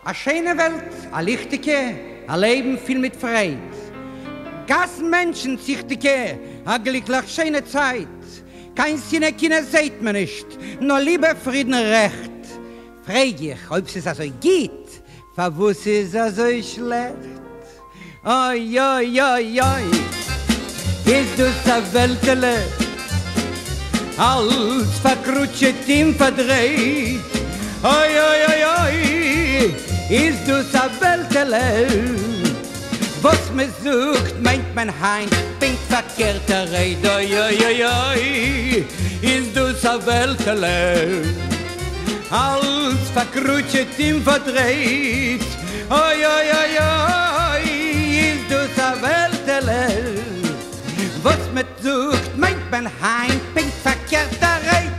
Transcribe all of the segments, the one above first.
א שיינע וועלט, א ליכטיגע, א לעבן פיל מיט פרייד. גאסן מענטשן ציכטיגע, א גליקליך שיינע צייט. קיין שנאה קנאה זעהט מען נישט, נאר ליבע פרידן רעכט. פרעג איך, אויב ס'איז אזוי גוט, פארוואס איז אזוי שלעכט? אוי אוי אוי אוי, איז דאס א וועלטעלע, אלץ פארקרוטשעט און פארדרייט. אוי אוי אוי אוי, איז דאס א וועלטעלע, וואס מען זאגט מיינט מען היינט פונקט פארקערטערהייט. אוי אוי אוי אוי, איז דאס א וועלטעלע, אלץ פארקרוטשעט און פארדרייט. אוי אוי אוי אוי איז דאס א וועלטעלע, וואס מען זאגט מיינט מען היינט פונקט פארקערטערהייט.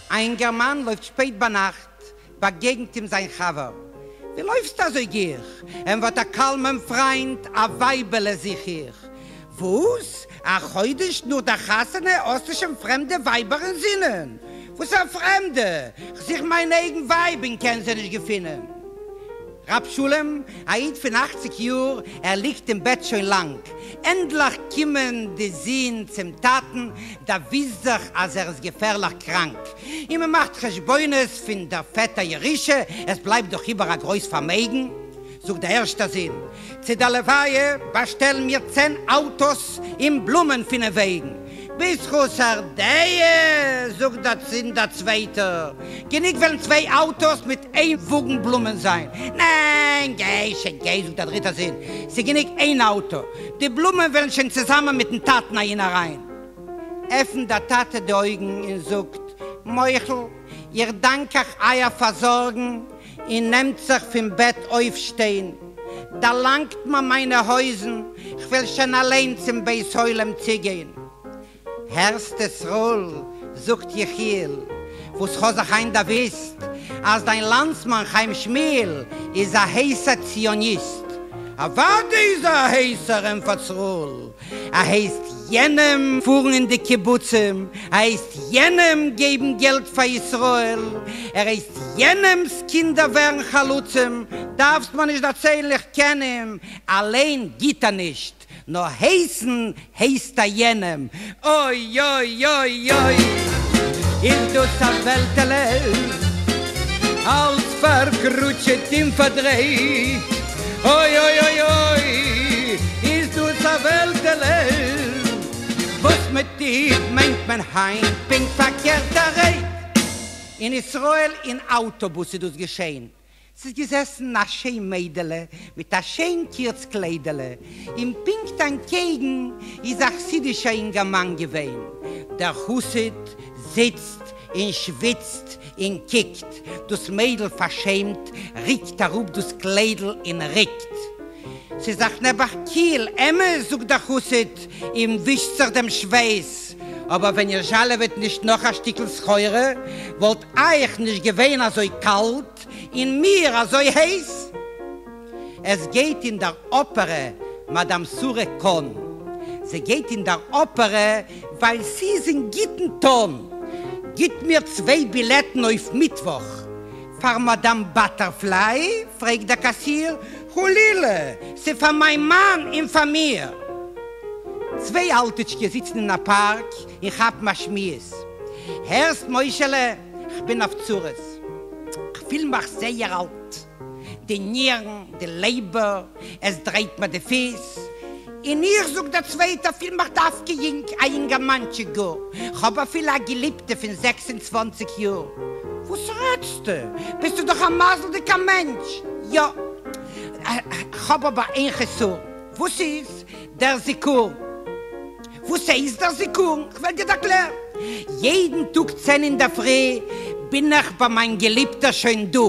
א אינגערמאן לויפט שפעט ביינאכט, באגעגנט אים זיין חבר, ווי לויפסטו אזוי גיך? ענטפערט דער קלמן פריינט, א ווייבעלע זוך איך. וואס? א חודש נאך דער חתונה האסטו שוין פרעמדע ווייבער אין זינען? וואס א פרעמדע? כ'זוך מיין אייגן ווייב און קען זי נישט געפינען. ר' שלום, א איד פון אכציג יאר, ער ליגט אין בעט שוין לאנג. ענדליך קומען די זין צום טאטן, דערוויסט זיך אז ער איז געפערליך קראנק, און מ'מאכט חשבונות פון דער פעטער ירושה, עס בלייבט דאך איבער א גרויס פארמעגן. זאגט דער ערשטער זון, צו דער לוויה באשטעלן מיר צען אויטאס און בלומען פינף וועגן. ביסט חסר דעה, זאגט דער זון דער צווייטער, גענוג וועלן צוויי אויטאס מיט איין וואגן בלומען זיין. ניין, גיי שוין, גיי, זאגט דער דריטער זון, ס'איז גענוג איין אויטא, די בלומען וועלן שוין צוזאמען מיטן טאטן אהין אריין. עפנט דער טאטע די אויגן און זאגט, מוחל, איך דאנק אייך אייער פארזארגן, און נעמט זיך פֿון בעט אױפֿשטײן. דערלאַנגט מיר מײַנע הױזן, כ'װעל שױן אַלײן צום בית-עולם צוגײן. הערסטו, סרול, זאָגט יחיאל, װאָס כ'האָב זיך הײַנט דערװוּסט, אַז דײַן לאַנדסמאַן חײם-שמואל איז אַ הײסער ציוניסט. אַװדאי איז ער אַ הײסער, ענטפֿערט סרול. ער הייסט יענעם פארן אין די קיבוצים, ער הייסט יענעם געבן געלט פאר ישראל, ער הייסט יענעמס קינדער ווערן חלוצים, דארפסט מיר נישט דערציילן איך קען אים, אליין גיט ער נישט, נאר הייסן הייסט ער יענעם, אוי אוי אוי אוי איז דאס א וועלטעלע, אלץ פארקרוטשעט און פארדרייט, אוי אוי אוי אוי איז דאס א וועלטעלע, וואס מען טוט מיינט מען היינט פונקט פארקערטערהייט, אין ישראל אין אוטובוס איז דאס געשען, ס'איז געזעסן א שיין מיידעלע מיט א שיין קורץ קליידעלע, און פונקט אנטקעגן איז א חסידישער אינגערמאן געווען. דער חסיד זיצט און שוויצט און קוקט, דאס מיידל פארשעמט רוקט אראפ דאס קליידל און רוקט. ס'איז דאך נעבעך קיל, אמת? זאגט דער חסיד און ווישט זיך דעם שווייס, אבער ווען איר זשאלעוועט נישט נאך א שטיקל סחורה וואלט אייך נישט געווען אזוי קאלט און מיר אזוי הייס. עס גייט אין דער אפערע מאדאם שרה קאן. זי גייט אין דער אפערע ווייל ס'איז אין גוטן טאן. גיט מיר צוויי בילעטן אויף מיטוואך. פאר מאדאם באטערפליי? פרעגט דער קאסיר. חלילה! ס'פאר מיין מאן און פאר מיר. צוויי אלטיטשקעס זיצן אין א פארק און כאפן א שמועס. הערסט מוישעלע, כ'בין אויף צרות. כ'פיל מיך זייער אלט. די נירן, די לעבער, עס דרייט מיר די פיס. און איך, זאגט דער צווייטער, פיל מיך דווקא יונג, א יונגערמאנטשיק גאר. כ'האב אפילו א געליבטע פון 26 יאר. וואס רעדסטו? ביסטו דאך א מזל'דיגער מענטש. יא, כ'האב אבער איין חסרון. וואס איז? דער זיכרון. וואס הייסט דער זיכרון? כ'וועל דיר ערקלערן. יעדן טאג צען אינדערפרי בין איך ביי מיין געליבטער שוין דא.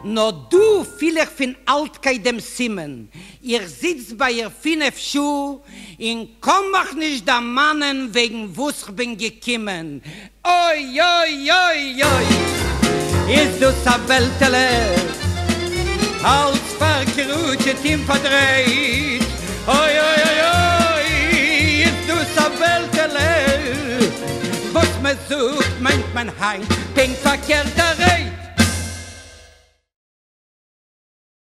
נאר דא פיל איך פון אלטקייט דעם סימן. איך זיץ ביי איר פינף שעה און קאן מיך נישט דערמאנען וועגן וואס כ'בין געקומען. אוי אוי אוי אוי איז דאס א וועלטעלע, אלץ פארקרוטשעט און פארדרייט. אוי אוי אוי אוי איז דאס א וועלטעלע, וואס מען זאגט מיינט מען היינט פונקט פארקערט.